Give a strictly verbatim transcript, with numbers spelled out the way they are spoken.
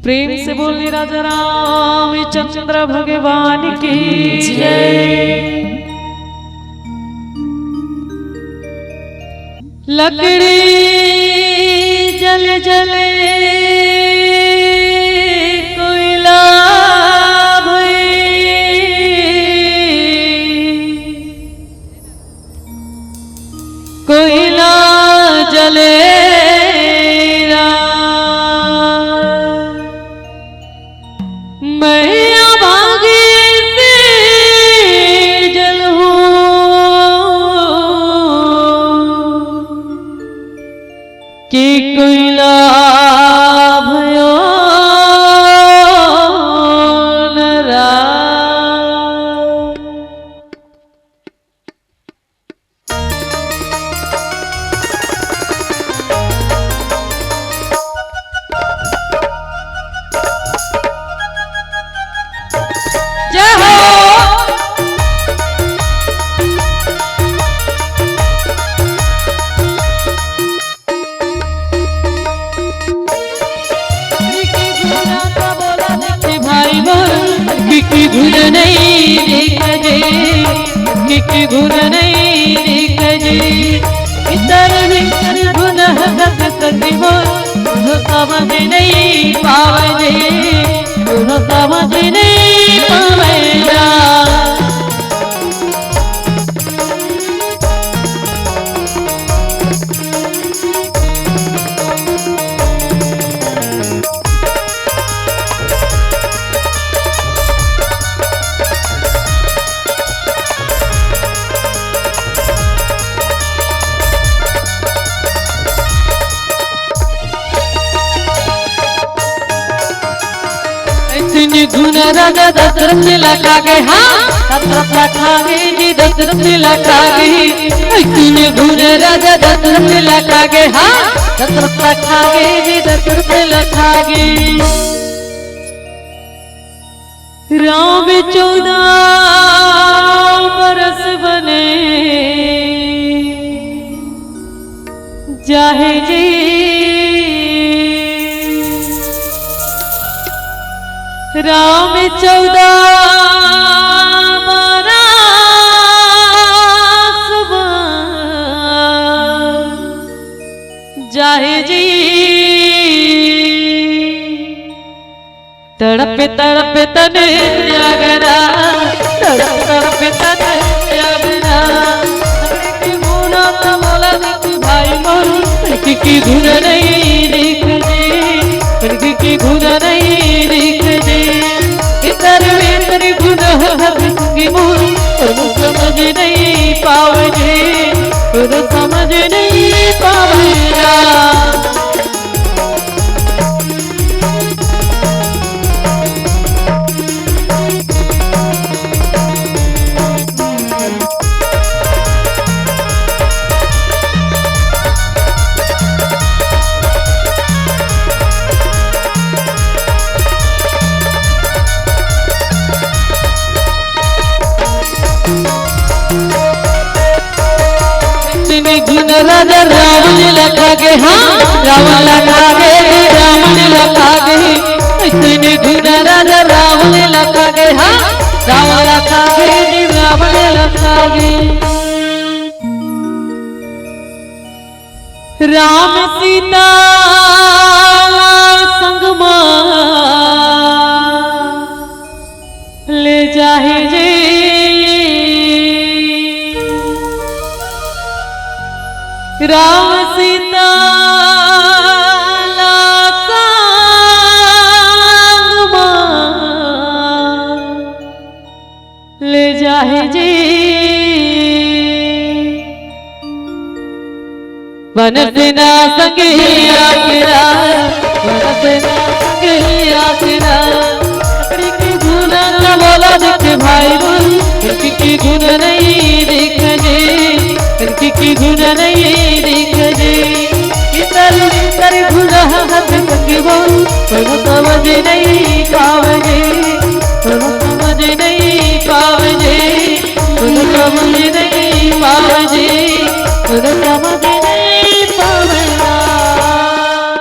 प्रेम से बोलिए राजा रामचंद्र भगवान की जय। लकड़ी जल जले कोयला भई, कोयला जले राम। मैं अभागी से जलहूँ कि कोयला भयो न राम। जय हो। भाई मोर, की धुन नहीं देख जे, की धुन नहीं देख जे। इतर वितर धुन हक सकी मोर, जो समझ नहीं पावे जे, जो समझ नहीं पावे जा। ऐसने गुण राजा दशरथ ला खागे, हाँ, दशरथ ला खागे जी, दशरथ ला खागे। ऐसने गुण राजा दशरथ ला खागे, हाँ, दशरथ ला खागे जी, दशरथ ला खागे। राम चौदह बरस बने जाहे जी। राम चौदह बरस बन जाहे जी। तड़प तड़प तन त्यागरा, तड़प तड़प तन त्यागरा। की मोरा तो बोला देख भाई मोर, की धुन नहीं देख जे, की धुन नहीं देख जे। इतर वेतर गुण हर संगी मोर, और समझ नहीं पावे जे, और समझ नहीं पावे जा। ऐसने गुण राजा रावण ला खागे, हाँ, रावण ला खागे, रावण ला खागे। ऐसने गुण राजा रावण ला खागे, हाँ, रावण ला खागे, रावण ला खागे। राम सीता ला संग मा ले जाहे जे। राम सीता ला संग मा ले जाहे जे। वन सेना संग ही आसरा, वन सेना संग ही आसरा। लकड़ी की धुन न बोला देख भाई बोल, लकड़ी की धुन नहीं देख जे, लकड़ी की धुन नहीं देख जे। इतर इतर धुन हक संग बोल, पर समझ नहीं